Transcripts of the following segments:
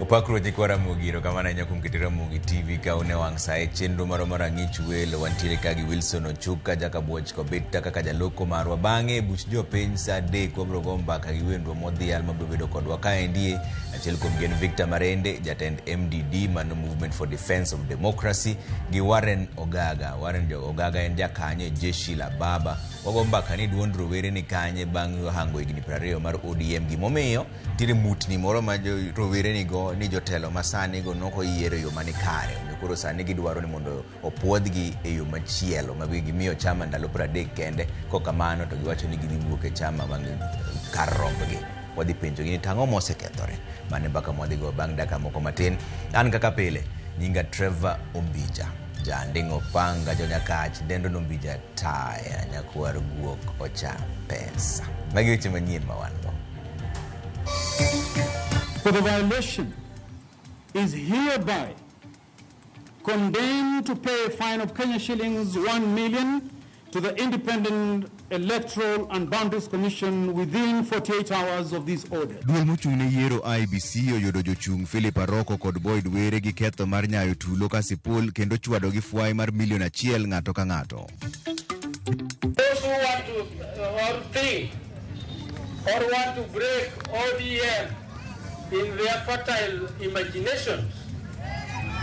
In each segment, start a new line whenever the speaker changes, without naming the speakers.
Opakruok nyikwa Ramogi, erokamano ahinya kuom keto Ramogi TV ka une wang' sa e chenro marwa mar Ang'ich Welo. Wantiere ka gi Wilson Ochuka, Jakabuoch Kobita kaka jaloko marwa. Bang'e e buch jopiny sa 3 wabiro go mbaka gi wendwa modhial mabiro bedo kodwa kaendie. Achiel kuomgi en Victor Marende, jatend MDD, mano Movement for Defense of Democracy, gi Warren Ogaga. Warren Ogaga en jakanyo e Jeshi la Baba. Wago mbaka ni duond rowere ni kanye bang' hango higni 20 mar ODM. Gimomiyo nitiere mutni moro ma rowere nigo ni jotelo ma sani go nok oyier e yo mani kare. Omiyo koro sani gidwaro ni mondo opuodhgi e yo machielo ma gimiyo chama ndalo 30 kende. Kok kamano to giwacho ni gidhi wuok e chama bang' kar rombgi. Wadhi penjogi ni tang'o mosekethore. Mano e mbaka mwadhi go bang' dakika moko matin. An kaka pile, nyinga Trevor Ombija. Janding' opanga jonyakach dendo nombija taya nyakwar guok ocha pesa. Magi weche manyien ma wan go.
For the violation is hereby condemned to pay a fine of Kenya shillings 1 million to the Independent Electoral and Boundaries Commission within 48 hours of this order.
Duol mochung' ne yiero IEBC oyudo jochung' Philip Aroko kod Boyd Were gi ketho mar nyayo tulo ka sipul kendo chwado gi fwai mar milion achiel ng'ato ka ng'ato.
Those who want to or think or want to break ODM in their fertile imaginations,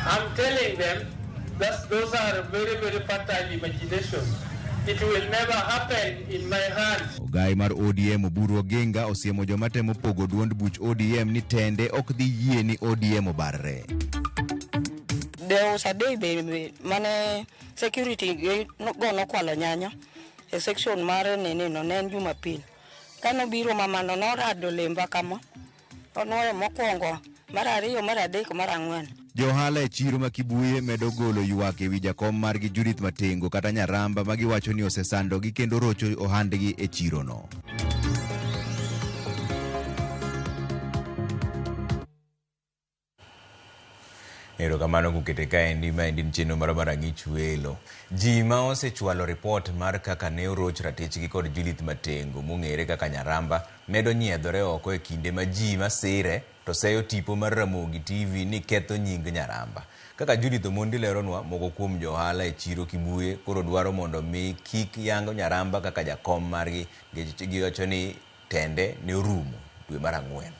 I'm telling them that those are very, very fertile imaginations. It will never happen in my hands.
Ogai mar ODM Oburu Oginga osiemo joma temo pogo duond buch ODM ni tende ok dhi yie ni ODM obarre.
There was a day be mane security go nokwalo nyanya e section mar nini no ne en Jumapil. Kanobiro mamano norado lemba kama, onuoyo mokwongo, mar ariyo, mar adek, mar ang'wen.
Jo ohala e chiro ma Kibuye medo golo ywak ewi jakom margi Judith Matengo kata Nyaramba ma giwacho ni osesandogi kendo rocho ohandgi e chirono. Erokamano kukete kaendi, maendi en chenro marwa mar Ang'ich Welo. Ji ma osechwalo ripot mar kaka ne oroch ratichgi kod Judith Matengo mong'ere kaka Nyaramba medo nyiedhore oko e kinde ma ji masire to seyo tipo mar Ramogi TV ni ketho nying Nyaramba. Kaka Judith Omondi leronwa, moko kuom jo ohala e chiro Kibuye koro dwaro mondo mi kik yang Nyaramba kaka jakom margi nikech giwacho ni tende ne orumo dwe mar ang'wen.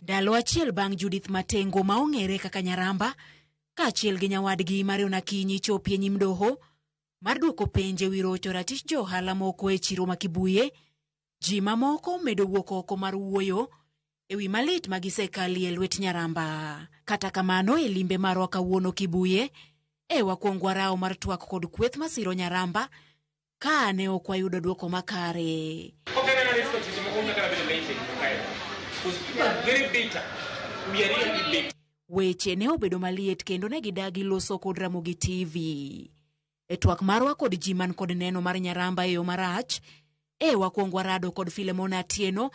Ndalo achiel bang' Judith Matengo ma ong'ere kaka Nyaramba kaachiel gi nyawadgi Marion Akinyi chopi e nyim doho mar duoko penjo ewi rocho ratich jo ohala moko e chiro ma Kibuye, ji mamoko medo wuok oko mar wuoyo ewi malit ma gisekalie e lwet Nyaramba. Kata kamano e limbe marwa kawuono Kibuye, e wakwongo warawo mar twak kod kweth masiro Nyaramba ka ne ok wayudo dwoko makare. Weche ne obedo maliet kendo ne gidagi loso kod Ramogi TV. E twak marwa kod ji man kod neno mar Nyaramba e yo marach, e wakwongo warado kod Filemon Atieno,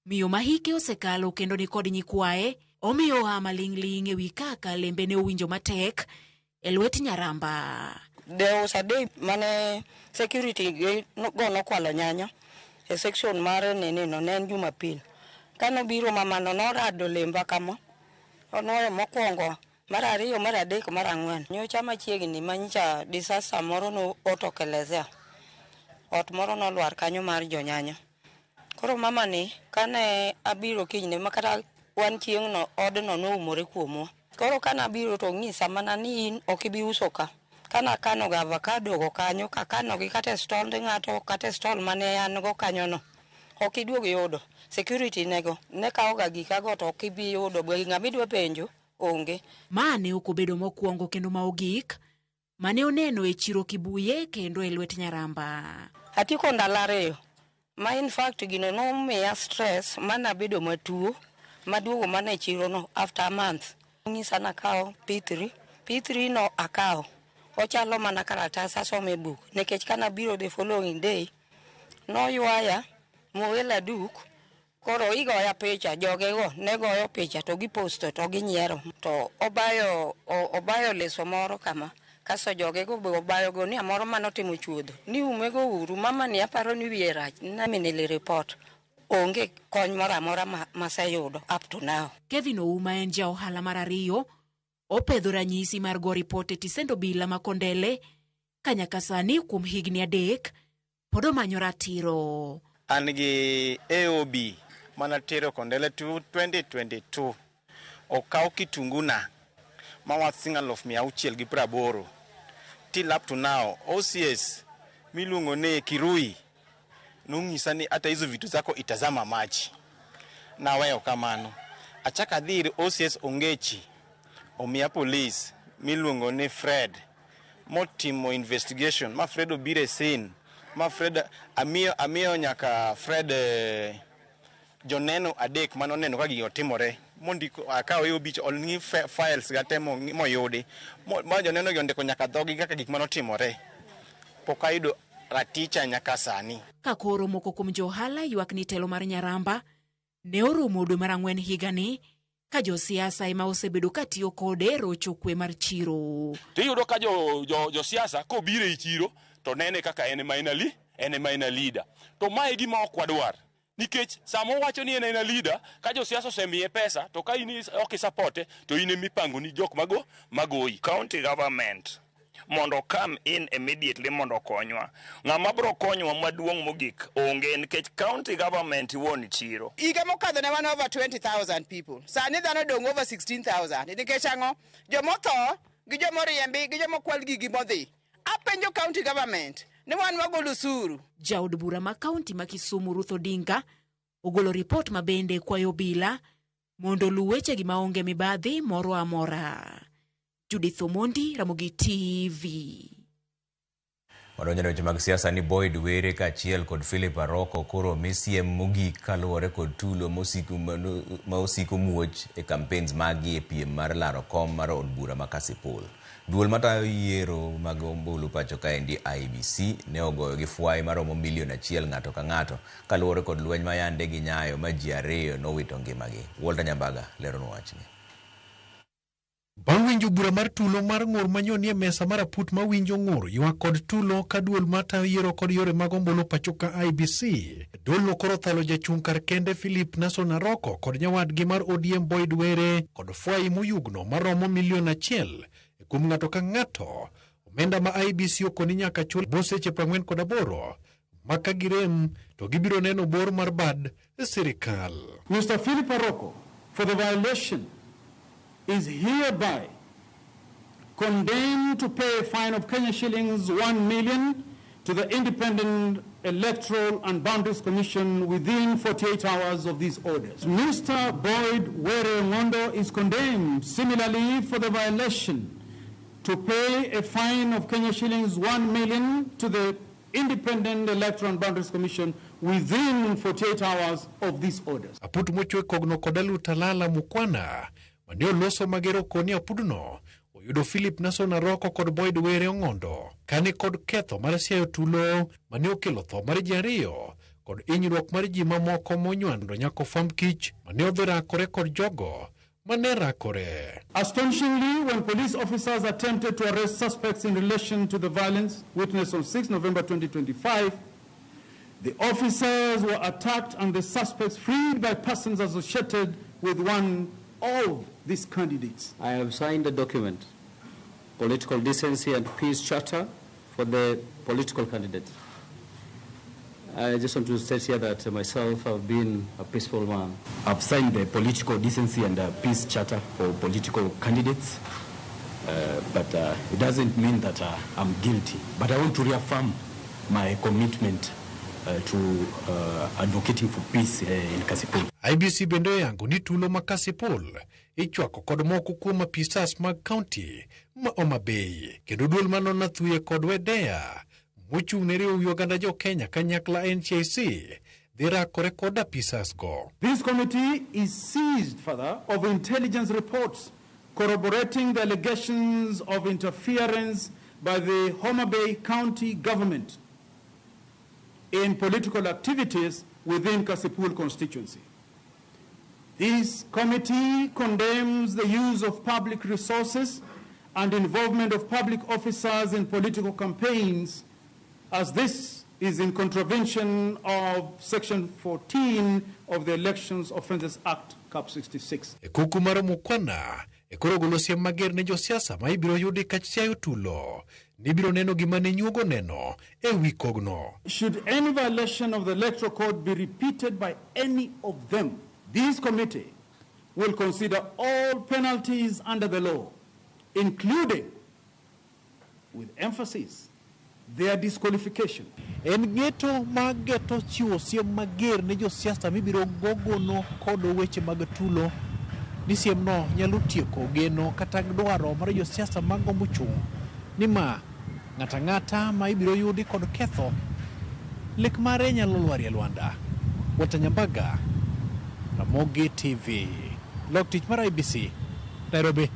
miyo ma hike osekalo kendo ni kod nyikwaye, omiyo oa maling'ling' e wi kaka lembe ne owinjo matek e lwet Nyaramba.
There was a day mane security go nokwalo nyanya e section mar nini no ne en Jumapil. Kanobiro mamano norado lemba kama, onuoyo mokwongo, mar ariyo, mar adek, mar ang'wen. Nyocha machiegni manyicha disaster moro no otokelezea. Ot moro nolwar kanyo mar jonyanya. Koro mama ni kane abiro kinyne makata wan chieng' no odno noumore kuomwa. Koro kana abiro to onyisa mana ni in ok ibi uso ka. Kana kano ga avocado go kanyo, kakano gi kata e stond ng'ato kata e stall mane an go kanyo no. Ok iduog yudo. Security nego ne kawo ga gika go to ok ibi yudo. Ng'ama idwa penjo onge.
Ma ne ok obedo mokwongo kendo ma ogik mane oneno e chiro Kibuye kendo e lwet Nyaramba.
Atieko ndalo ariyo ma in fact gino nomiya stress manabedo matuo maduogo mana e chiro no after a month. Onyisa nakaw P3, P3 no akawo. Ochalo mana karatas asomo e buk nikech kanabiro the following day noywaya mowela duk koro igoya picha jogego ne goyo picha to giposto to ginyiero to obayo leso moro kama kasto jogego be obayo gunia moro manotimo chuodho ni umego uru mama ni aparo ni wiye rach naminili report. Onge kony moro amora maseyudo up to now.
Kevin Ouma en ja ohala mar ariyo opedho ranyisi mar go ripot e tisend obila ma Kondele ka nyaka sani kuom higni 3 pod omanyo ratiro.
An gi AOB manatero Kondele 2022 okaw kitunguna ma worth siling 680,000 till up to now OCS miluongo ni Kirui nong'isa ni hata hizo vitu zako itazama maji. Naweyo kamano. Achako adhi ir OCS Ongechi omiya police miluongo ni Fred motimo investigation ma Fred obiro e scene ma Fred amiyo nyaka Fred joneno 3 manoneno ka gigi otimore mondiko akawo AOB ong'i files ga te moyudi ma joneno gi ondiko nyaka dhogi kaka gik manotimore. Pok ayudo raticha nyaka sani.
Ka koro moko kuom jo ohala ywak ni telo mar Nyaramba ne orumo dwe mar 4 higani ka josiasa ema osebedo ka tiyo kode rocho kwe mar chiro.
Tiyudo ka josiasa kobiro ei chiro to nene kaka en ema en a leader. To mae gima ok wadwar. Nikech sama owacho ni en a leader, ka josiasa osemiye pesa to ka in ok isapote to in ema ipango ni jok magoyi.
County government mondo come in immediately mondo okonywa. Ng'ama bro konywa maduong' mogik onge nikech county government wuon chiro.
Higa mokadho ne wan over 20,000 people. Sani dhano dong' over 16,000. Nikech ang'o? Jomotho gi jomoriembi gi jomokwal gigi modhi. Apenjo county government ni wan wagolo osuru.
Jaod bura ma kaunti ma Kisumu Ruth Odinga ogolo ripot ma bende kwayo obila mondo oluw wechegi maonge mibadhi moro amora. Judith Omondi, Ramogi TV.
Wadonjo e weche mag siasa ni Boyd Were kaachiel kod Philip Aroko koro omi siem mogik kaluwore kod tulo ma osiko muoch e campaigns maggi e piem mar laro kom mar od bura ma Kasipul. Duol matayo yiero mag ombulu pacho kaendi IEBC ne ogoyo gi fwai maromo milion 1 ng'ato ka ng'ato kaluwore kod lweny ma yande ginyayo ma ji 2 nowito ngimagi. Walter Nyambaga leronwa wachni.
Bang' winjo bura mar tulo mar ng'ur manyonie mesa mar aput mawinjo ng'ur ywak kod tulo ka duol matayo yiero kod yore mag ombulu pacho ka IEBC. Duolno koro thalo jachung' kar kende Philip Nason Aroko kod nyawadgi mar ODM Boyd Were kod fwai moyugno maromo milion 1 kuom ng'ato ka ng'ato. Omenda ma IEBC okoni nyaka chul bo seche 48 ma ka girem to gibiro neno bor mar bad sirikal.
Mr. Philip Aroko for the violation is hereby condemned to pay a fine of Kenya shillings 1 million to the Independent Electoral and Boundaries Commission within 48 hours of these orders. Mr. Boyd Were Ngondo is condemned similarly for the violation to pay a fine of Kenya shillings 1 million to the Independent Electoral and Boundaries Commission within 48 hours of these orders.
Aput mochwe kogno kod Alutalala Mukwana mane oloso magero koni apudno oyudo Philip Nason Aroko kod Boyd Were Ong'ondo kane kod ketho mar siayo tulo mane okelo tho mar ji 2 kod hinyruok mar ji mamoko monywando nyako fwamb kich mane odhi rakore kod jogo mane rakore.
Astonishingly, when police officers attempted to arrest suspects in relation to the violence witnessed on 6 November 2025, the officers were attacked and the suspects freed by persons associated with one of these candidates.
I have signed a document, Political Decency and Peace Charter for the political candidates. I just want to state here that myself have been a peaceful man.
I've signed the Political Decency and Peace Charter for political candidates, but it doesn't mean that I'm guilty. But I want to reaffirm my commitment to advocating for peace in Kasipul.
IEBC bende oyango ni tulo ma Kasipul ichwako kod moko kuom apisas mag kaunti ma Homa Bay kendo duol manona thuye kod Wedea mochung' ne riwo wi oganda jo Kenya kanyakla NCIC dhi rakore kod apisas go.
This committee is seized further of intelligence reports corroborating the allegations of interference by the Homa Bay County government in political activities within Kasipul constituency. This committee condemns the use of public resources and involvement of public officers in political campaigns, as this is in contravention of Section 14 of the Elections Offences Act, Cap 66.
E kuku mar Mukwana e koro golo siem mager ne josiasa ma ibiro yudi ka chiayo tulo ni ibiro neno gima ne nyuogo neno e wi kogno.
Should any violation of the Electoral Code be repeated by any of them, this committee will consider all penalties under the law, including, with emphasis, their disqualification.
En ng'eto ma geto chiwo siem mager ne josiasa mibiro gogono kod weche mag tulo ni siemno nyalo tieko geno kata dwaro mar josiasa magombo chung' ni ma ng'ato ang'ata ma ibiro yudi kod ketho lek mare nyalo lwarie lwanda. Walter Nyambaga, Ramogi TV, lok tich mar IEBC, Nairobi.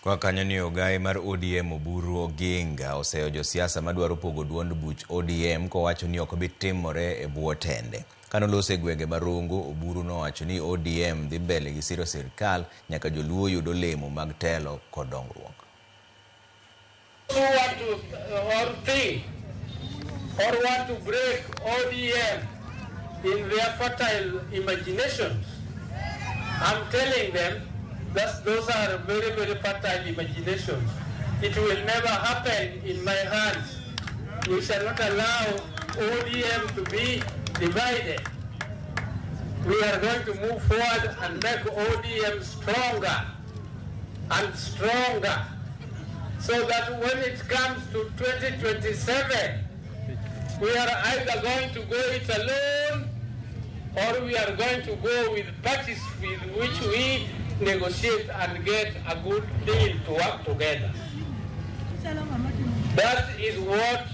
Kwa kanyo ni ogaye mar ODM Oburu Oginga oseyo josiasa madwaro pogo duond buch ODM kowacho ni ok bi timore e bwo tende. Kanoloso e gwenge ma Rongo, Oburu nowacho ni ODM dhi mbele gi siro sirkal nyaka joluo yud olemo mag telo kod dongruok.
Who want to or think or want to break ODM in their fertile imaginations, I'm telling them that those are very, very fertile imaginations. It will never happen in my hands. We shall not allow ODM to be divided. We are going to move forward and make ODM stronger and stronger, so that when it comes to 2027, we are either going to go it alone or we are going to go with parties with which we negotiate and get a good deal to work together. That is what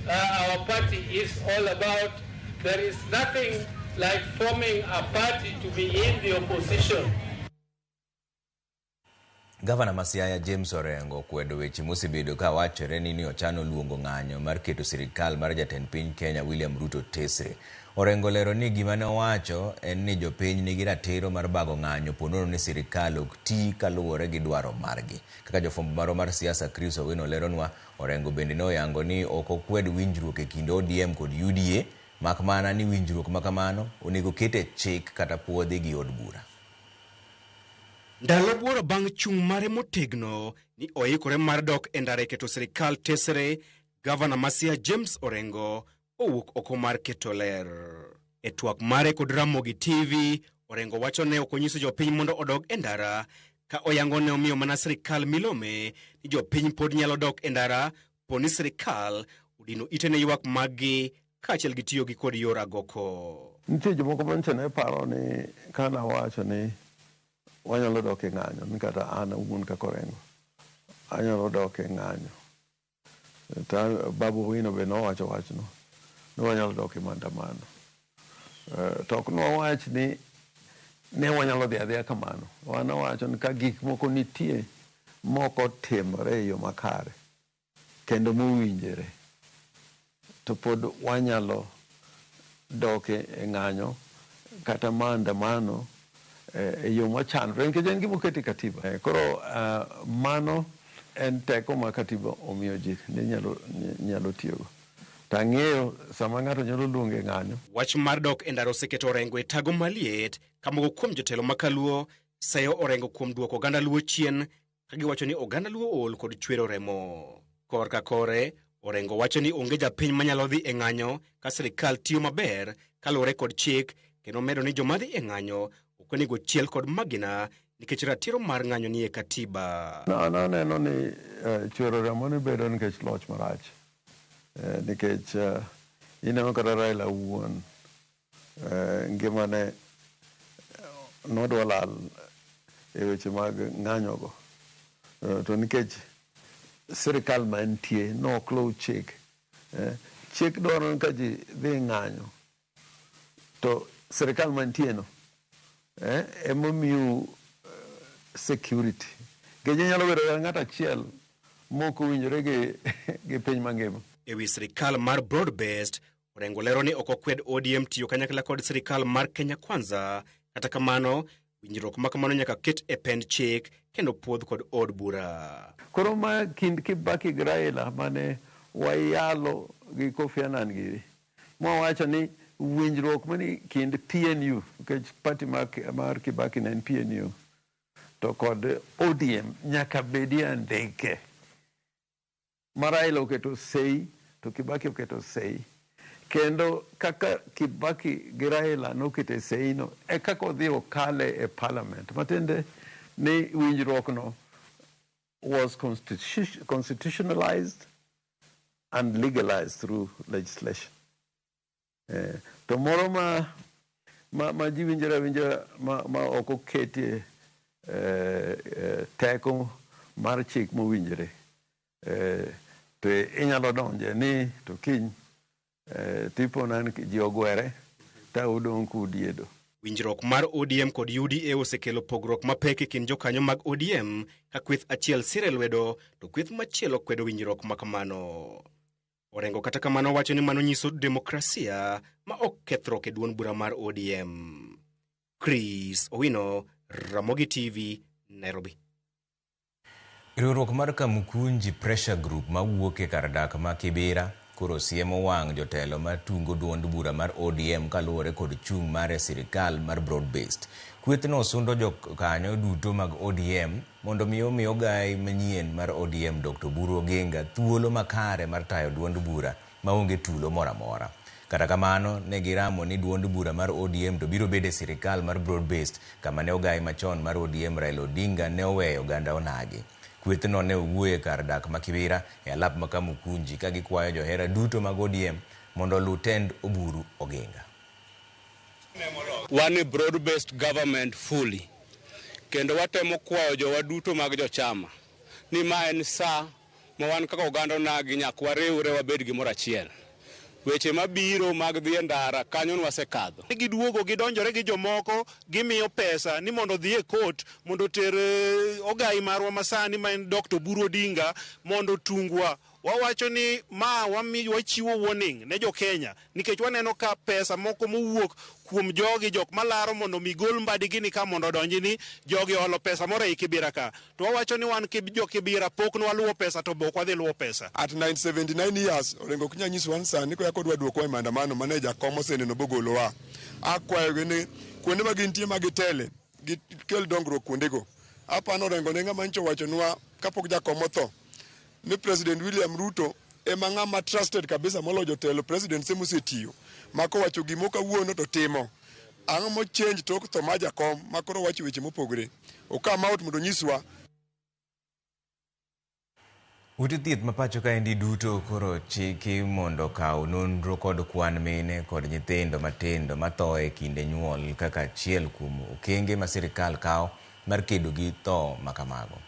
our party is all about. There is nothing like forming a party to be in the opposition.
Gavana ma Siaya James Orengo okwedo weche mosebedo ka wachore ni ochano luongo ng'anyo mar keto sirikal mar jatend piny Kenya William Ruto tesre. Orengo lero ni gima ne owacho en ni jopiny nigi ratiro mar bago ng'anyo ponono ni sirikal ok ti kaluwore gi dwaro margi. Kaka jofwambo marwa mar siasa Chris Owino leronwa, Orengo bende noyango ni ok okwed winjruok e kind ODM kod UDA, mak mana ni winjruok ma kamano onego ket e chik kata puodhi gi od bura.
Ndalo buoro bang' chung' mare motegno ni oikore mar dok e ndara e keto sirikal tesre, Gavana ma Siaya James Orengo owuok oko mar keto ler. E twak mare kod Ramogi TV, Orengo wacho ne ok onyiso jopiny mondo odog e ndara, ka oyango ne omiyo mana sirikal milome ni jopiny pod nyalo dok e ndara po ni sirikal odino ite ne ywak maggi kaachiel gi tiyo gi kod yor agoko.
Nitie jomoko manyicha ne paro ni kana wacho ni wanyalo dok e ng'anyo, ni kata an awuon kaka Orengo anyalo dok e ng'anyo. To Babu Owino be nowacho wachno ni wanyalo dok e maandamano. To ok nowach ni ne wanyalo dhi adhiya kamano. Wan wawacho ni ka gik moko nitie mok otimore e yo makare kendo mowinjore, to pod wanyalo dok e ng'anyo kata maandamano e yo mochanore, nikech en gima oket e katiba. Koro mano en teko ma katiba omiyo ji ni nyalo tiyogo. To ang'eyo sama ng'ato nyalo luonge e ng'anyo.
Wach mar dok e ndara oseketo Orengo e tago maliet, ka moko kuom jotelo ma kaluo seyo Orengo kuom duoko oganda Luo chien, ka giwacho ni oganda Luo ool kod chwero remo. Korka kore, Orengo wacho ni onge japiny manyalo dhi e ng'anyo ka sirikal tiyo maber kaluwore kod chik, kendo medo ni joma dhi e ng'anyo ok onego chiel kod magina nikech ratiro mar ng'anyo nie katiba.
Naneno ni chwero remo ni bedo nikech loch marach. Nikech ineno kata Raila wuon ngimane nodwa lal e weche mag ng'anyogo. To nikech sirikal mantie nok luw chik. Chik dwaro ni ka ji dhi ng'anyo to sirikal mantie no emomiyo security. Nikech inyalo bedo gi ng'ato achiel mok owinjore gi piny mangima.
E wi sirikal mar broad based, Orengo lero ni ok okwed ODM tiyo kanyakla kod sirikal mar Kenya Kwanza. Kata kamano, winjruok ma kamano nyaka ket e pend chik kendo puodh kod od bura.
Koro ma kind Kibaki gi Raila mane wayalo gi Kofi Annan giri mwawacho ni winjruok mani kind PNU nikech party mar Kibaki ne en PNU to kod ODM nyaka bedie andike ma Raila oketo sei to Kibaki oketo sei kendo kaka Kibaki gi Raila noketo sei no e kaka odhi okale e parliament matiende ni winjruok no was constitutionalized and legalized through legislation. To moro ma ji winjore awinja ma ok oketie teko mar chik mowinjore to inyalo donje ni to kiny tipona ni ji ogwere ta udong' kudiedo.
Winjruok mar ODM kod UDA osekelo pogruok mapek e kind jokanyo mag ODM ka kweth achiel sire lwedo to kweth machielo kwedo winjruok ma kamano. Orengo kata kamano wacho ni mano nyiso demokrasia ma ok kethruok e duond bura mar ODM. Chris Owino, Ramogi TV, Nairobi.
Riwruok mar Kamukunji Pressure Group mawuok e kar dak ma Kibera koro siemo wang' jotelo matungo duond bura mar ODM kaluwore kod chung' mare e sirikal mar broad based. Kwethno sundo jokanyo duto mag ODM mondo mi omi ogai manyien mar ODM Dr. Oburu Oginga thuolo makare mar tayo duond bura maonge tulo moro amora. Kata kamano, ne giramo ni duond bura mar ODM to biro bedo e sirikal mar broad based kama ne ogai machon mar ODM Raila Odinga ne oweyo oganda onagi. Kwethno ne owuoyo e kar dak ma Kibera e alap ma Kamukunji ka gikwayo johera duto mag ODM mondo oluw tend Oburu Oginga.
Wan e broad based government fully kendo watemo kwayo jowa duto mag jochama ni ma en sa ma wan kaka oganda onagi nyaka wariwre wabed gimoro achiel. Weche mabiro mag dhi e ndara kanyo nwasekadho.
Giduogo gidonjore gi jomoko gimiyo pesa ni mondo odhi e court mondo oter ogai marwa masani ma en Dr. Oburu Odinga mondo otungwa. Wawacho ni ma wachiwo warning ne jo Kenya nikech waneno ka pesa moko mowuok kuom jogi jok malaro mondo mi gol mbadigi ni ka mondo odonji ni jogi oholo pesa moro ei Kibera ka. To wawacho ni wan jo Kibera pok nwaluwo pesa to be ok wadhi luwo pesa.
At 979 years, Orengo ok nyal nyisowa ni sani koya kodwa duokwa e maandamano mane jakom oseneno bogolowa. Akwayogi ni kuonde ma gintie ma gitele, gikel dongruok kuondego. Apano Orengo ne ng'ama nyocha owachonwa kapok jakom otho ni President William Ruto ema ng'ama trusted kabisa moloyo jotelo president se mosetiyo ma kowacho gimo kawuono to timo. Ang'o mo change tok tho mar jakom ma koro wacho weche mopogore. O come out mondo onyiswa.
Ute thieth ma pacho kaendi duto koro chiki mondo okaw nonro kod kwan mine kod nyithindo matindo matho e kinde nyuol kaka achiel kuom okenge ma sirikal kawo mar kedo gi tho ma kamago.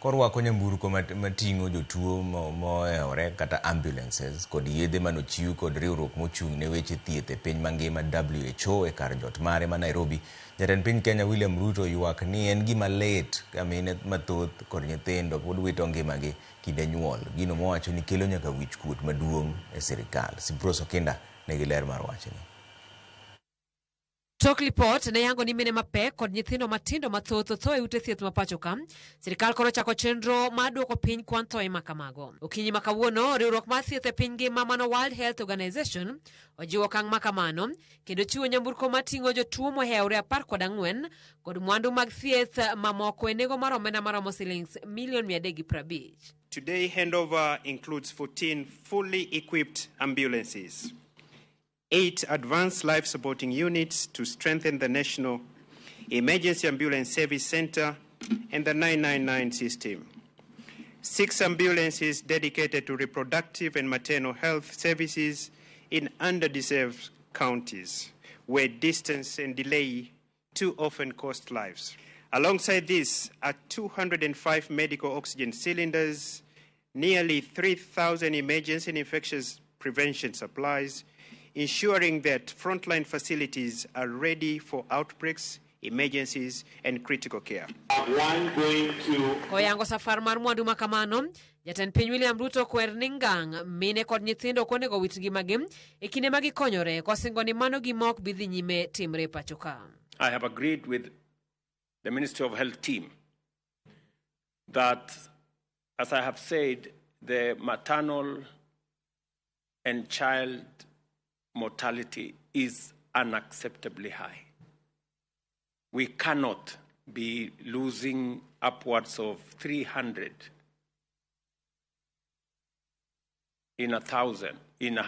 Korwako nyamburko mating'o jotuo mohewore kata ambulances kod yedhe manochiw kod riwruok mochung' ne weche thieth e piny mangima WHO e kar jot mare ma Nairobi, jatend piny Kenya William Ruto ywak ni en gima lit ka mine mathoth kod nyithindo pod wito ngimagi kinde nyuol, gino mowacho ni kelo nyaka wich kuot maduong' e sirikal. Sipros Okinda nigi ler mar wachni.
Tok lipot ne yango ni mine mapek kod nyithindo matindo mathoth tho e ute thieth ma pacho ka. Sirikal koro chako chenro mar duoko piny kwan thoe ma kamago. Okinyi ma kawuono, riwruok mar thieth e piny ngima mano World Health Organization ojiwo okang' ma kamano kendo chiwo nyamburko mating'o jotuo mohewore 14 kod mwandu mag thieth mamoko e nengo mar omenda maromo silings milion 350.
Today handover includes 14 fully equipped ambulances, 8 advanced life supporting units to strengthen the National Emergency Ambulance Service Center and the 999 system, 6 ambulances dedicated to reproductive and maternal health services in underdeserved counties where distance and delay too often cost lives. Alongside this are 205 medical oxygen cylinders, nearly 3,000 emergency and infectious prevention supplies, ensuring that frontline facilities are ready for outbreaks, emergencies, and critical care.
Koyango safar mar mwandu ma kamano, jatend piny William Ruto kwer ni ngang' mine kod nyithindo ok onego wit ngimagi e kinde ma gikonyore, kosingo ni mano gima ok bi dhi nyime timre pacho ka.
I have agreed with the Ministry of Health team that, as I have said, the maternal and child mortality is unacceptably high. We cannot be losing upwards of 300 in 1,000, in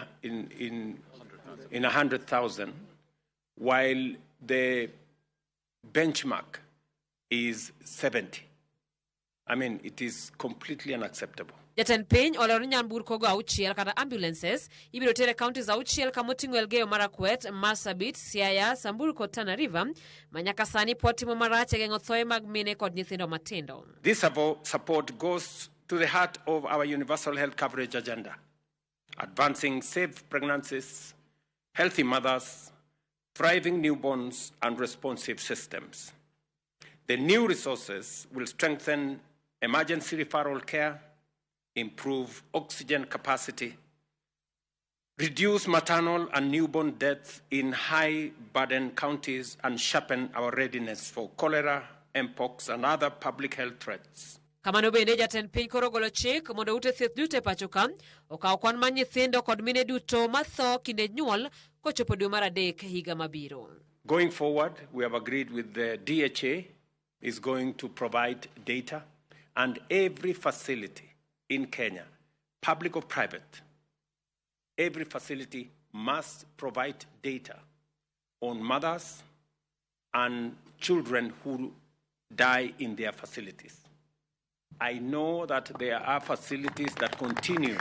100,000, while the benchmark is 70. I mean, it is completely unacceptable.
Jatend piny olero ni nyamburko go auchiel kata ambulances ibiro ter e counties auchiel kamoting'o Elgeyo Marakwet, Marsabit, Siaya, Samburu kod Tana River ma nyaka sani pod timo marach e geng'o thoe mag mine kod nyithindo matindo.
This support goes to the heart of our universal health coverage agenda, advancing safe pregnancies, healthy mothers, thriving newborns, and responsive systems. The new resources will strengthen emergency referral care, improve oxygen capacity, reduce maternal and newborn deaths in high-burden counties, and sharpen our readiness for cholera, mpox, and other public health threats.
Kamano bende jatend piny koro ogolo chik mondo ute thieth duto e pacho ka okaw kwan mar nyithindo kod mine duto matho kinde nyuol kochopo dwe mar adek higa mabiro.
Going forward, we have agreed with the DHA is going to provide data, and every facility in Kenya, public or private, every facility must provide data on mothers and children who die in their facilities. I know that there are facilities that continue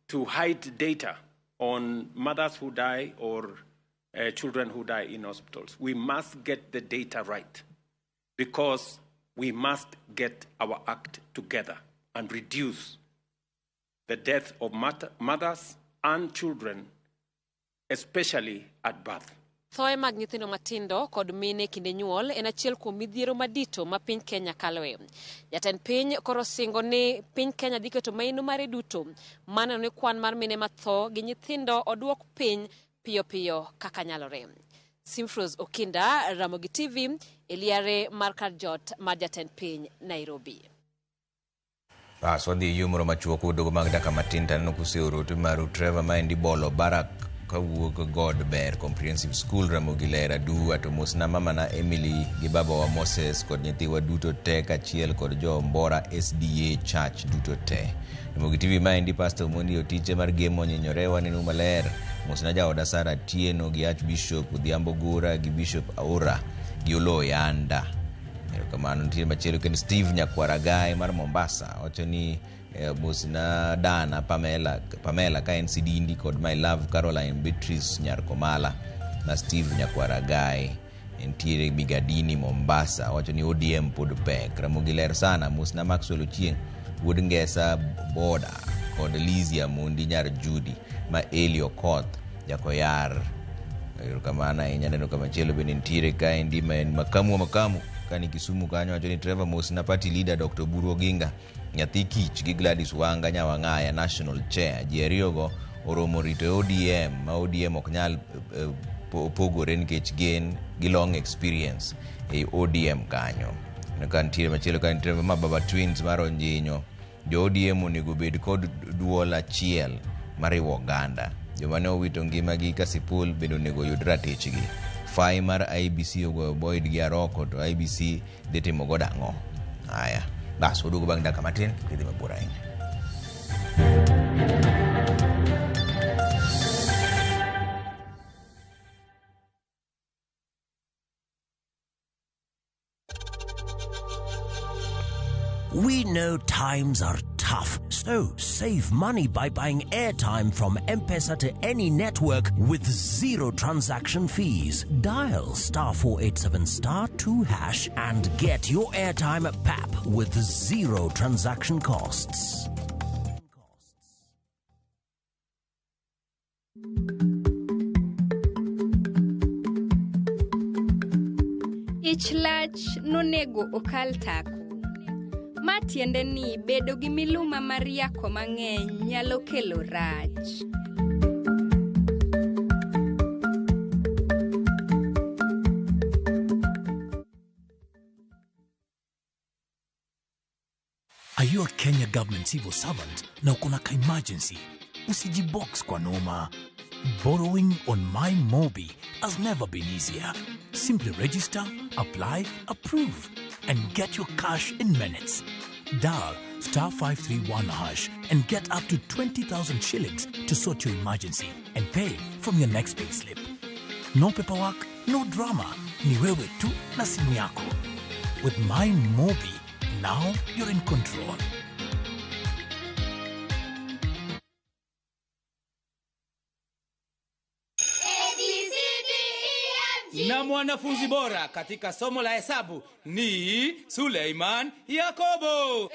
to hide data on mothers who die or children who die in hospitals. We must get the data right, because we must get our act together and reduce the death of mothers and children, especially at birth.
Thoe mag nyithindo matindo kod mine kinde nyuol en achiel kuom midhiero madito ma piny Kenya kaloe. Jatend piny koro singo ni piny Kenya dhi keto maino mare duto maneno ni kwan mar mine matho gi nyithindo oduok piny piyo piyo kaka nyalore. Simfros Okinda, Ramogi TV, eliare mar kar jot mar jatend piny Nairobi.
Bas wadhi yo moro machuok wuodogo mag dakika matin taneno kuseoro ote maru. Trevor maendi Bolo Barak kawuok God Ber Comprehensive School Ramogi Ler Aduwa to mosna mamana Emily gi babawa Moses kod nyithiwa duto te kaachiel kod jo Mbora SDA Church duto te. Ramogi TV maendi Pastor Omondi Otiche mar Gemo Onyinyore waneno maler. Mosna jaoda Sara Atieno gi Archbishop Odhiambo Gura gi Bishop Aura gi Oloo Yanda. Erokamano. Nitie machielo kendo Steve Nyakwaragai mar Mombasa wacho ni mosna dana Pamela ka en Sidindi kod my love Caroline Beatrice Nyarkomala na Steve Nyakwaragai entiere Migadini Mombasa wacho ni ODM pod pek. Ramogi ler sana. Mosna Maxwell Ochieng wuod Ngesa Boda kod Lizia Mundi nyar Judy ma Eli Okoth Jakoyar. Erokamano ahinya. Neno kamachielo bende nitiere kaendi ma en Makamu kani Kisumu kanyo wacho ni Trevor mosna party leader Dr. Oburu Oginga nyathi kich gi Gladys Wanga Nyawang'aya national chair. Ji ariyogo oromo rito ODM ma ODM ok nyal pogore nikech gin gi long experience e ODM kanyo. Ka nitiere machielo ka nitiere ma Baba Twins mar Onjinyo, jo ODM onego bed kod duol achiel mariwo oganda. Joma ne owito ngimagi Kasipul bende onego oyud ratichgi. Fai mar IBC ogoyo Boyd gi Aroko to IBC dhi timo godo ang'o? Aya, bas waduogo bang' dakika matin kidhi mabor ahinya.
We know times are tough, so save money by buying airtime from M-Pesa to any network with zero transaction fees. Dial *487*2# and get your airtime at PAP with zero transaction costs.
Ich lach nonego okal tako. Ma tiende ni bedo gi miluma mar yako mang'eny nyalo kelo rach.
Are you a Kenya government civil servant na uko na ka emergency?
Usijibox kwa noma. Borrowing on My Mobi has never been easier. Simply register, apply, approve, and get your cash in minutes. Dial star 531 hash and get up to 20,000 shillings to sort your emergency and pay from your next payslip. No paperwork, no drama. Ni wewe tu na simu yako. With My Mobi, now you're in control.
Na mwanafunzi bora katika somo la hesabu ni Suleiman Yakobo.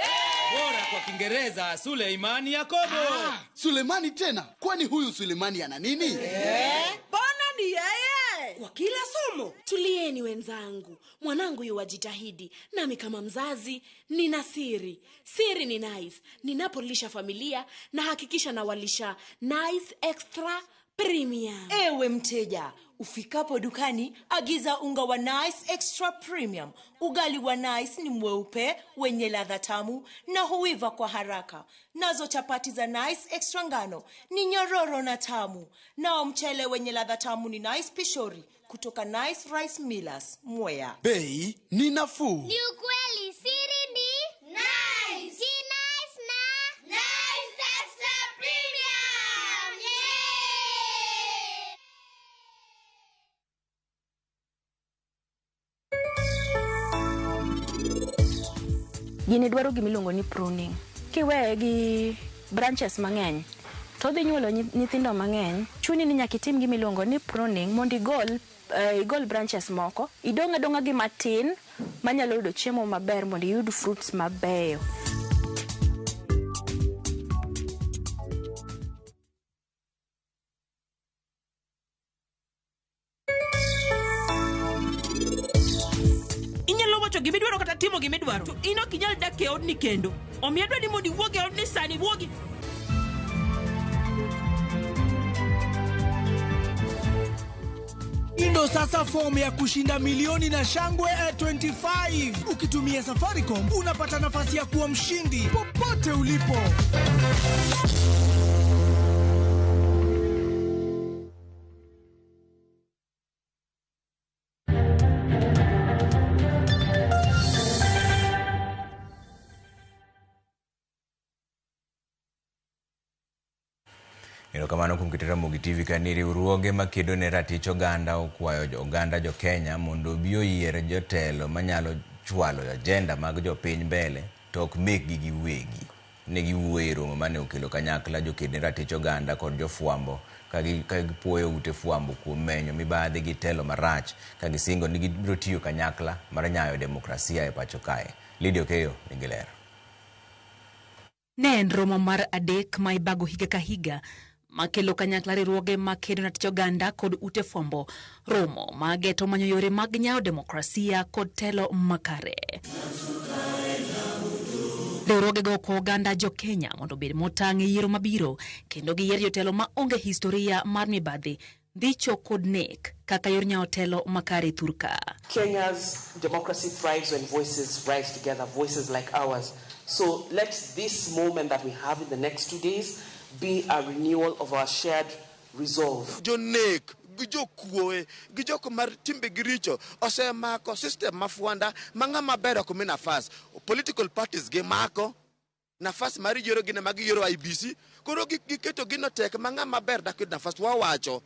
Bora kwa Kiingereza Suleiman Yakobo.
Sulemani tena? Kwani huyu Sulemani ana nini?
Mbona ni yeye? Kwa kila somo.
Tulieni wenzangu, mwanangu yuwajitahidi, nami kama mzazi nina siri. Siri ni Nice. Ninapolisha familia na hakikisha nawalisha Nice Extra Premium.
Ewe mteja, ufikapo dukani agiza unga wa Nice Extra Premium. Ugali wa Nice ni mweupe, wenye ladha tamu na huiva kwa haraka. Nazo chapati za Nice Extra ngano ni nyororo na tamu. Nao mchele wenye ladha tamu ni Nice Pishori kutoka Nice Rice Millers, Mwea.
Bei ni nafuu.
Ni ukweli, siri ni Nice. Si Nice na Nice Extra Premium. Yeah!
Gini dwaro gimiluongo ni pruning. Kiweye gi branches mang'eny, to odhi nyuolo nyithindo mang'eny, chuni ni nyaka itim gimiluongo ni pruning mondo igol branches moko, idong' adong'a gi matin manyalo yudo chiemo maber mondo iyud fruits mabeyo.
Inyalo wacho gimidwaro kata timo gimidwaro, to in ok inyal dak e odni kendo. Omiyo adwa ni mondo iwuog e odni sani, wuogi.
Ndo sasa fomu ya kushinda milioni na shangwe 25. Ukitumia Safaricom unapata nafasi ya kuwa mshindi popote ulipo.
Erokamano kuom keto Ramogi TV ka ni riwruoge makedo ne ratich oganda okwayo oganda jo Kenya mondo obi oyier jotelo manyalo chwalo ajenda mag jopiny mbele to ok mekgi giwegi. Ne giwuoyo e romo mane okelo kanyakla joked ne ratich oganda kod jofwambo ka gipuoyo ute fwambo kuom menyo mibadhi gi telo marach ka gisingo ni gibiro tiyo kanyakla mar nyayo demokrasia e pacho kae. Lydia Okeyo nigi ler.
Ne en romo mar adek ma ibago higa ka higa makelo kanyakla riwruoge makedo ne ratich oganda kod ute fwambo, romo mageto manyo yore mag nyayo demokrasia kod telo makare. Riwruogego okwayo oganda jo Kenya mondo obed motang' e yiero mabiro kendo giyier jotelo ma onge historia mar mibadhi, ndicho kod nek kaka yor nyayo telo makare thurka.
Kenya's democracy thrives when voices rise together, voices like ours. So let this moment that we have in the next 2 days be a renewal of our shared resolve.
Jonek, gi jokuoe, gi jok mar timbe gi richo osemako system ma fuanda ma ng'ama ber ok mi nafas. Political parties gi mako nafas mar yiero gin ema giyiero IBC. Koro giketo gino tek ma ng'ama ber dak yud nafas. Wawacho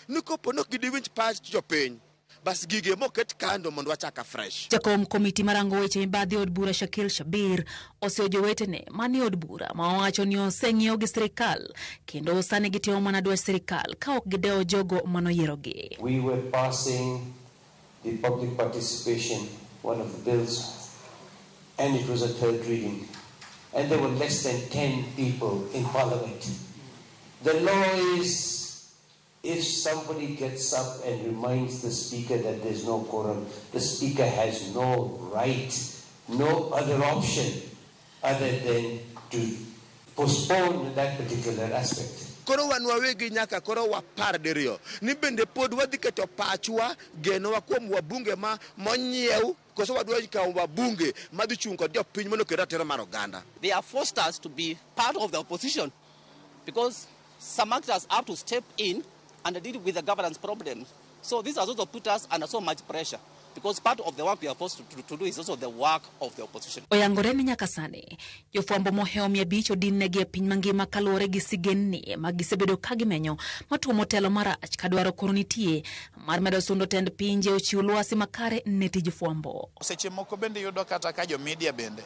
ni kopo ni ok gidiwinj pach jopiny, bas gige moket kando mondo wachak afresh.
Jakom komiti marango weche mibadhi od bura Shakil Shabir oseyo jowetene manie od bura ma owacho ni oseng'iew gi sirikal kendo sani gitimo mana dwach sirikal ka ok gidewo jogo manoyierogi.
We were passing the public participation, one of the bills, and it was a third reading. And there were less than 10 people in parliament. The law is, if somebody gets up and reminds the speaker that there's no quorum, the speaker has no right, no other option other than to postpone that particular aspect.
Koro wan wawegi nyaka koro wapar diriyo ni bende pod wadhi keto pachwa genowa kuom wabunge ma monyiew koso wadwa kawo wabunge madhi chung' kod jopiny mondo oket ratiro mar oganda.
They have forced us to be part of the opposition because
Some actors have to step in and deal with the governance problems. So this has also put us under so much pressure, because part of the work we are supposed to do is also the work of the opposition.
Oyangore ni nyaka sani jofwambo mohewo 500 odin negi e piny mangima kaluwore gi sigendni ma gisebedo ka gimenyo matuomo telo marach kadwaro koro nitie mar medo sundo tend pinje ochiw lwasi makare ne tij fwambo.
Seche moko bende yudo kata ka jo media bende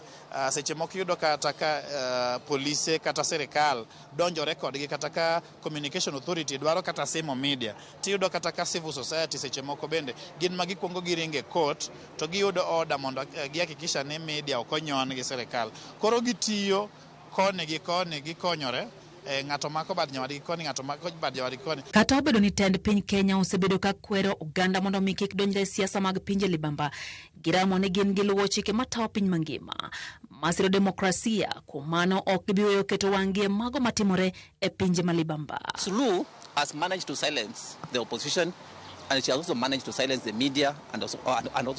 seche moko yudo kata ka polise kata sirikal donjore kodgi, kata ka communication authority dwaro kata simo media, tiyudo kata ka civil society seche moko bende gin ma gikuongo giringe court to giyudo order mondo gihakikisha ni media ok onyon gi sirikal. Koro gitiyo koni gi koni gikonyore, ng'ato mako bad nyawadgi koni, ng'ato mako bad nyawadgi koni.
Kata obedo ni tend piny Kenya osebedo ka kwero oganda mondo mi kik donjre e siasa mag pinje libamba, giramo ni gin giluwo chike matayo piny mangima masiro demokrasia, kuom mano ok gibi weyo keto wang'gi e mago matimore e pinje malibamba.
Suluhu has managed to silence the opposition, and she has also managed to silence the media and also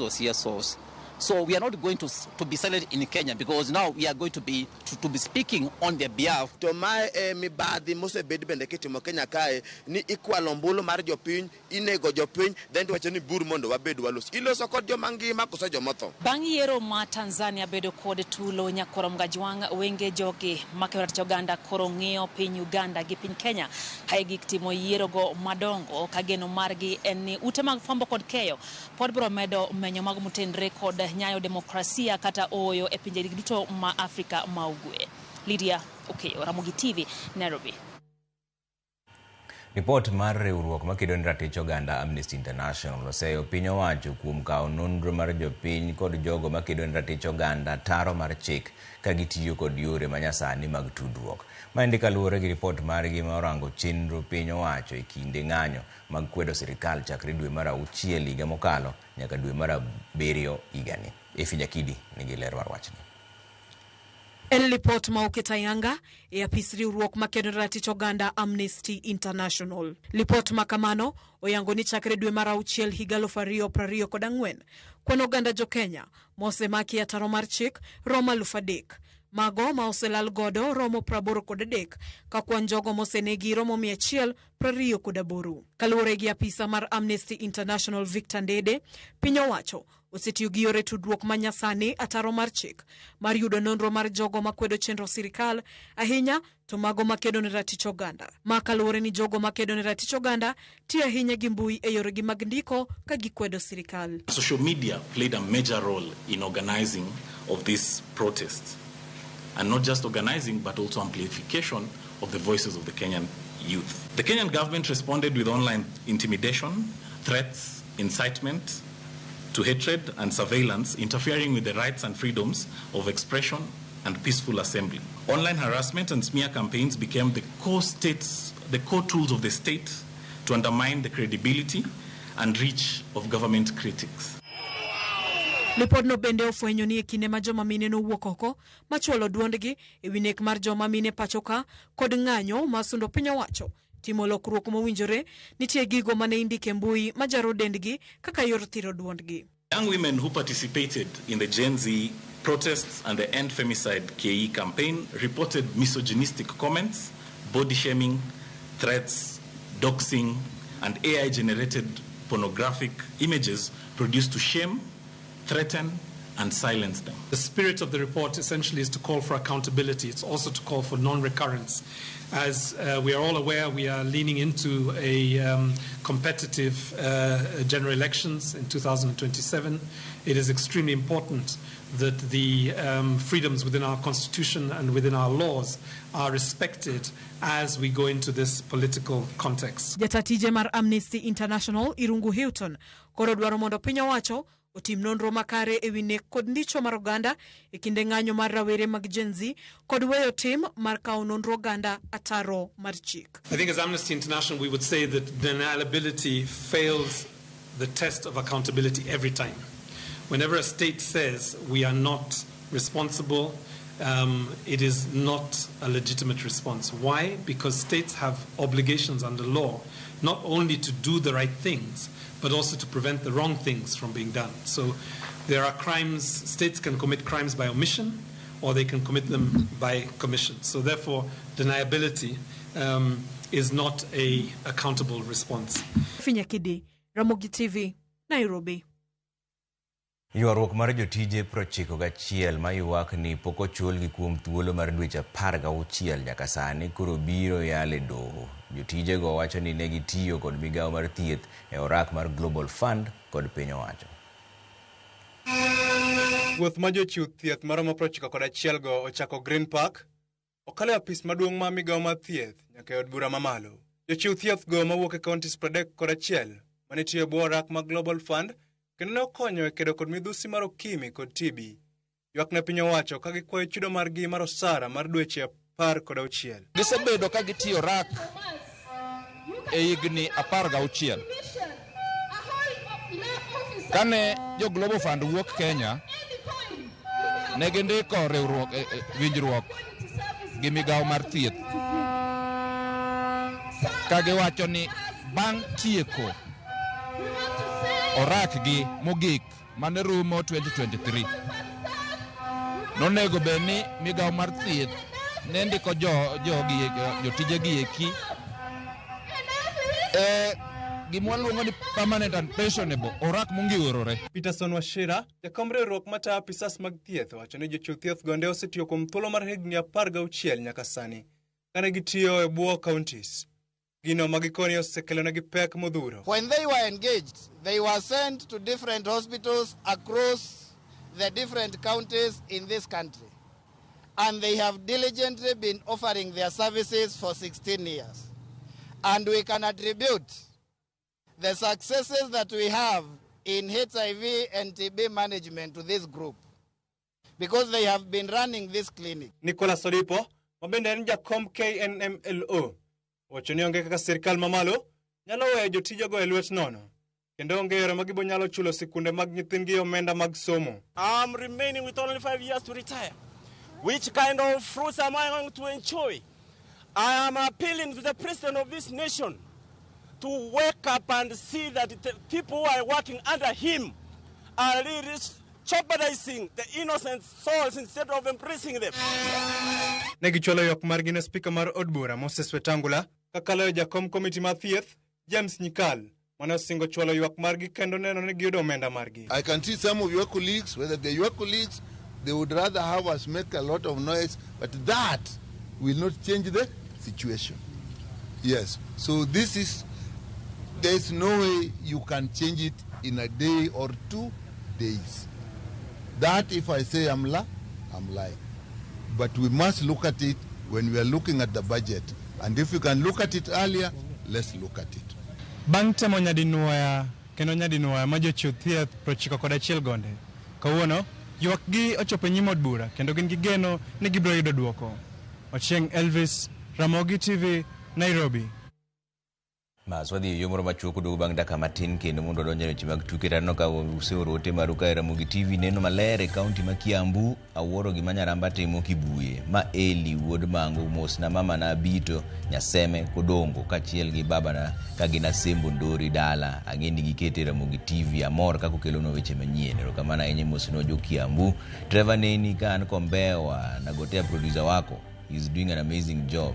CSOs. So we are not going to be silent in Kenya, because now we are going to be speaking on their behalf.
To mae e mibadhi mosebed bende kitimo Kenya kae ni ikwalo ombulu mar jopiny, inego jopiny, then tiwacho ni bur mondo wabed walos. Iloso kod joma ngima koso jomotho.
Bang' yiero ma Tanzania bedo kod tulo nyakoro Mgajwang' wenge jogi makedo ratich oganda koro ng'iyo piny Uganda gi piny Kenya kae gik timo yierogo madongo ka geno margi en ni ute mag fwambo kod keyo pod biro medo menyo mag motenre kod nyayo demokrasia kata oyo e pinje duto ma Afrika ma Ugwe. Lydia Okeyo, Ramogi TV, Nairobi.
Ripot mar riwruok makedo ne ratich oganda Amnesty International oseyo piny owacho kuom kawo nonro mar jopiny kod jogo makedo ne ratich oganda taro mar chik ka gitiyo kod yore manyasani mag tudruok. Maendi kaluwore gi ripot margi ma orango chenro piny owacho e kinde ng'anyo mag kwedo sirikal chakre dwe mar 6 higa mokalo nyaka dwe mar 7 higani. Efi Nyakidi nigi ler mar wachni.
En lipot ma oketo ayanga e apis riwruok makedo ne ratich oganda Amnesty International. Lipot ma kamano oyango ni chakre dwe mar 6 higa 2024 kwan oganda jo Kenya mosemaki ataro mar chik romo 3,000. Mago ma oselal godo romo 83 ka kwan jogo mosenegi romo 128. Kaluwore gi apisa mar Amnesty International Victor Ndede, piny owacho osetiyo gi yore tudruok manyasani ataro mar chik mar yudo nonro mar jogo makwedo chenro sirikal ahinya to mago makedo ne ratich oganda. Ma kaluwore ni jogo makedo ne ratich oganda tiyo ahinya gi mbui e yoregi mag ndiko ka gikwedo sirikal.
Social media played a major role in organizing of these protests. And not just organizing, but also amplification of the voices of the Kenyan youth. The Kenyan government responded with online intimidation, threats, incitement to hatred and surveillance, interfering with the rights and freedoms of expression and peaceful assembly. Online harassment and smear campaigns became the core tools of the state to undermine the credibility and reach of government critics.
Lipodno bende ofwenyo ni e kinde ma joma mine nowuok oko machwalo duondgi e wi nek mar joma mine pacho ka kod ng'anyo ma sundo piny owacho timo lokruok mowinjore, nitie gigo mane indike mbui majaro dendgi kaka yor thiro duondgi.
Young women who participated in the Gen Z protests and the End Femicide KE campaign reported misogynistic comments, body shaming, threats, doxing, and AI-generated pornographic images produced to shame, threaten, and silence them.
The spirit of the report essentially is to call for accountability. It's also to call for non-recurrence. As we are all aware, we are leaning into a competitive general elections in 2027. It is extremely important that the freedoms within our constitution and within our laws are respected as we go into this political context.
Jatatije mar Amnesty International Irungu Houghton koro dwaro mondo piny owacho otim nonro makare e wi nek kod ndicho mar oganda e kinde ng'anyo mar rawere mag Gen Z kod weyo tim mar kawo nonro oganda ataro mar chik.
I think as Amnesty International we would say that denialability fails the test of accountability every time. Whenever a state says we are not responsible, it is not a legitimate response. Why? Because states have obligations under law not only to do the right things, but also to prevent the wrong things from being done. So there are crimes, states can commit crimes by omission, or they can commit them by commission. So therefore, deniability is not a accountable response.
Finyakidi, Ramogi TV, Nairobi.
Ywaruok mar jotije 91 ma ywak ni pok ochulgi kuom thuolo mar dweche 16 nyaka sani koro biro yal e doho. Jotijego wacho ni ne gitiyo kod migawo mar thieth e orak mar Global Fund kod piny owacho.
Wuoth ma jochiw thieth maromo 91 go ochako Green Park, okalo e apis maduong' ma migawo mar thieth nyaka e od bura mamalo. Jochiw thieth go mawuok e counties 31 mane tiyo e bwo orak mag Global Fund kendo ne okonyo e kedo kod midhusi mar okimi kod TB. Ywak ne piny owacho ka gikwayo chudo margi mar osara mar dweche 16.
Gisebedo ka gitiyo rak e higni 16. Kane jo Global Fund wuok Kenya, ne gindiko riwruok winjruok gi migawo mar thieth ka giwacho ni bang' tieko orakgi mogik mane rumo 2023 nonego bed ni migawo mar thieth ne ndiko jotijegi eki gima waluongo ni permanent and pensionable orak mongiworore.
Peterson Wachira, jakom riwruok matayo apisas mag thieth, owacho ni jochiw thieth gonde osetiyo kuom thuolo mar higni 16 nyaka sani kane gitiyo e bwo counties. Gino ma gikoni osekelonegi pek modhuro.
When they were engaged, they were sent to different hospitals across the different counties in this country. And they have diligently been offering their services for 16 years. And we can attribute the successes that we have in HIV and TB management to this group, because they have been running this clinic.
Nicholas Odipo, ma bende en jakom KNMLO, owacho ni onge kaka sirkal mamalo nyalo weyo jotijego e lwet nono, kendo onge yore ma gibonyalo chulo sikunde mag nyithindgi omenda mag somo.
I'm remaining with only 5 years to retire. Which kind of fruits am I going to enjoy? I am appealing to the president of this nation to wake up and see that the people who are working under him are really jeopardizing the innocent souls instead of embracing them.
Ne gichwalo ywak margi ne spika mar od bura Moses Wetangula kakalo e jakom komiti mar thieth James Nyikal mane osingo chwalo ywak margi kendo neno ni giyudo omenda margi.
I can see some of your colleagues, whether they're your colleagues, they would rather have us make a lot of noise, but that will not change the situation. Yes, so this is, there's no way you can change it in a day or 2 days. That if I say I'm lying. But we must look at it when we are looking at the budget. And if we can look at it earlier, let's look at it.
Bang' temo nyadinuoya kendo nyadinuoya ma jochiw thieth 91 gonde. Kawuono, ywakgi ochopo e nyim od bura kendo gin gi geno ni gibiro yudo dwoko. Ochieng' Elvis, Ramogi TV, Nairobi.
Bas wadhi e yo moro machuok oduogo bang' dakika matin kendo mondo wadonj e weche mag tuke. Taneno ka useoro ote maru ka e Ramogi TV neno maler e kaunti ma Kiambu. Awuoro gima Nyaramba timo Kibuye. Ma Eli wuod Mango mosna mama na Abito Nyaseme Kodongo kaachiel gi babana ka gin Asembo Ndori dala. Ang'e ni gikete Ramogi TV. Amor kaka okelonwa weche manyien. Erokamano ahinya mosnwa jo Kiambu. Trevor Neni ka an Kombewa nagotea producer wako. He's doing an amazing job.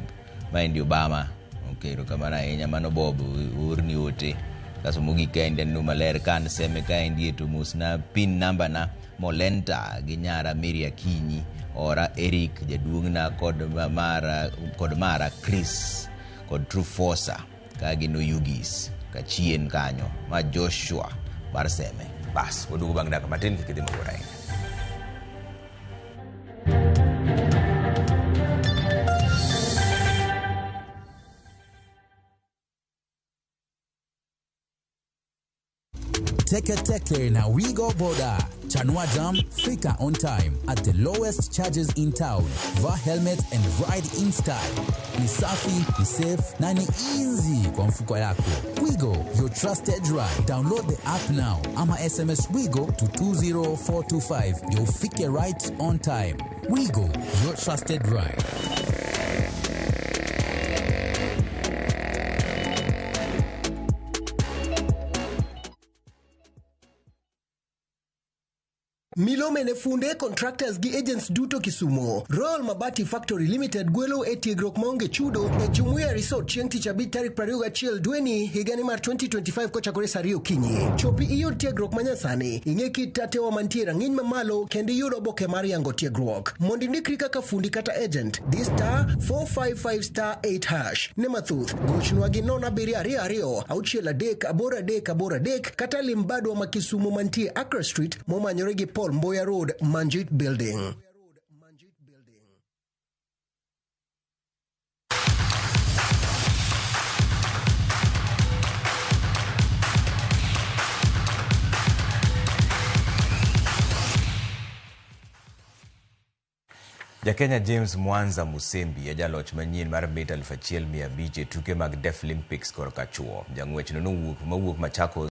Maendi Obama. Okay, erokamano ahinya mano Bob orni ote. Kaso mogik kaendi aneno maler ka an Seme kaendi to mosna pin namba na Molenta gi nyara Mary Akinyi, ora Eric jaduong'na kod mara Chris kod Trufosa ka gin Oyugis kachien kanyo ma Joshua mar Seme. Bas, waduogo bang' dakika matin kik idhi mabor ahinya.
Teke Teke na Wigo Boda. Chanua Jam, fika on time at the lowest charges in town. Vaa helmet and ride in style. Ni safi, ni safe na ni easy kwa mfuko yako. Wigo, your trusted ride. Download the app now. Ama SMS Wigo to 20425. You'll fike right on time. Wigo, your trusted ride.
Milome ne funde, contractors gi agents duto Kisumo. Royal Mabati Factory Limited gwelo e tiegruok maonge chudo e Jumuiya Resort chieng' tich abich tarik 21 dweni higani mar 2025 kochakore saa 2 okinyi. Chopi iyud tiegruok manyasani, ing'e kit tatewa mantie rang'iny mamalo kendo iyud oboke mar yango tiegruok. Mondo indikri kaka fundi kata agent, di star 455 star 8 hash. Ne mathoth, gochnwa gi 0722 63 83 kata lim badwa ma Kisumu mantie Accra Street momanyore gi Paul Mboya Road, Manjit Building.
Jakenya James Mwanza Musembi e jaloch manyien mar mita 1500 e tuke mag Deaflympics korka chuo. Jang'wechno nowuok mawuok Machakos